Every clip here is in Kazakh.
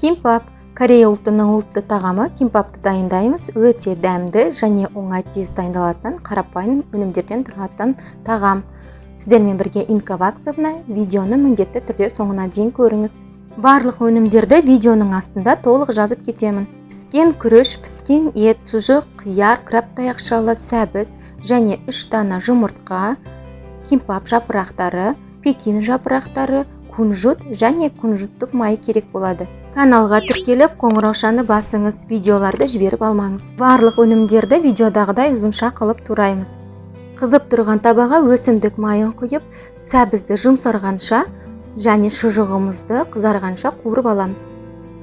Кимпап — Корея ұлтының ұлтты тағамы. Кимпапты дайындаймыз. Өте дәмді және оңай, тез дайындалатын, қарапайым өнімдерден тұратын тағам. Сіздермен бірге Инка Вакцевна. Видеоны міндетті түрде соңына дейін көріңіз. Барлық өнімдерді видеоның астында толық жазып кетемін. Піскен күріш, піскен ет, шұжық, қияр, краб таяқшалы, сәбіз және 3 дана жұмыртқа, кимпап жапырақтары, пекин жапырақтары, кунжут және кунжуттық май керек болады. Каналға тіркеліп, қоңыраушаны басыңыз, видеоларды жіберіп алмаңыз. Барлық өнімдерді видеодағыдай ұзынша қылып тураймыз. Қызып тұрған табаға өсімдік майын құйып, сәбізді жұмсарғанша және шұжығымызды қызарғанша қуырып аламыз.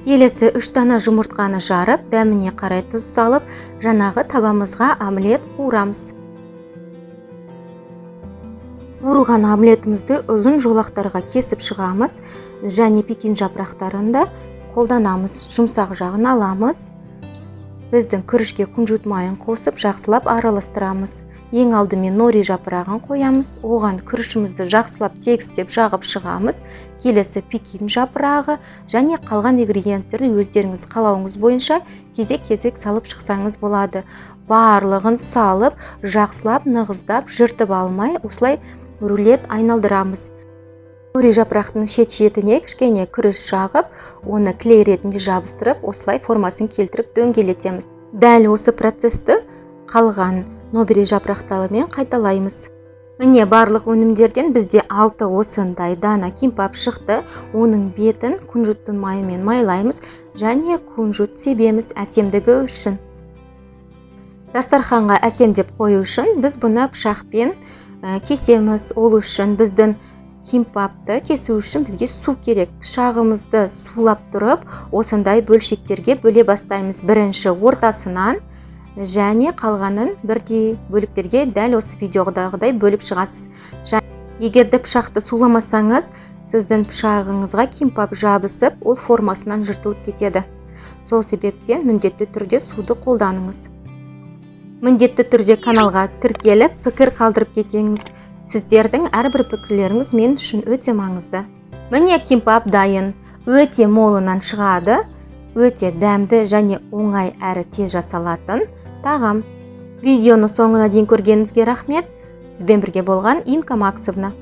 Келесі 3 дана жұмыртқаны жарып, дәміне қарай тұз салып, жаңағы табамызға омлет қуырамыз. Қуырылған омлетімізді ұзын жолақтарға кесіп шығамыз және пекин жапырақтарын да қолданамыз. Жұмсақ жағын аламыз. Біздің күрішке кунжут майын қосып, жақсылап араластырамыз. Ең алдымен нори жапырағын қоямыз, оған күрішімізді жақсылап тегістеп жағып шығамыз. Келесі пекин жапырағы және қалған ингредиенттерді өздеріңіз қалауыңыз бойынша кезек-кезек салып шықсаңыз болады. Барлығын салып, жақсылап нығыздап, жыртып алмай, осылай рулет айналдырамыз. Нори жапырақтың шет-шетіне кішкене күріш жағып, оны клей ретінде жабыстырып, осылай формасын келтіріп дөңгелетеміз. Дәл осы процесті қалған нори жапырақтарымен қайталаймыз. Міне, барлық өнімдерден бізде 6 осындай дана кимпап шықты. Оның бетін кунжуттың майымен майлаймыз және кунжут себеміз әсемдігі үшін. Дастарханға әсемдеп қою үшін біз бұны пышақпен кесеміз. Ол үшін, біздің кимпапты кесу үшін бізге су керек. Пышағымызды сулап тұрып, осындай бөлшектерге бөле бастаймыз. Бірінші ортасынан және қалғанын бірдей бөліктерге дәл осы видеодағыдай бөліп шығасыз. Егер де пышақты суламасаңыз, сіздің пышағыңызға кимпап жабысып, ол формасынан жыртылып кетеді. Сол себептен міндетті түрде суды қолданыңыз. Міндетті түрде каналға тіркеліп, пікір қалдырып кетеңіз. Сіздердің әрбір пікірлеріңіз мен үшін өте маңызды. Міне, кимпап дайын. Өте молынан шығады. Өте дәмді және оңай әрі тез жасалатын тағам. Видеоны соңына дейін көргеніңізге рахмет. Сізбен бірге болған Инка Максовна.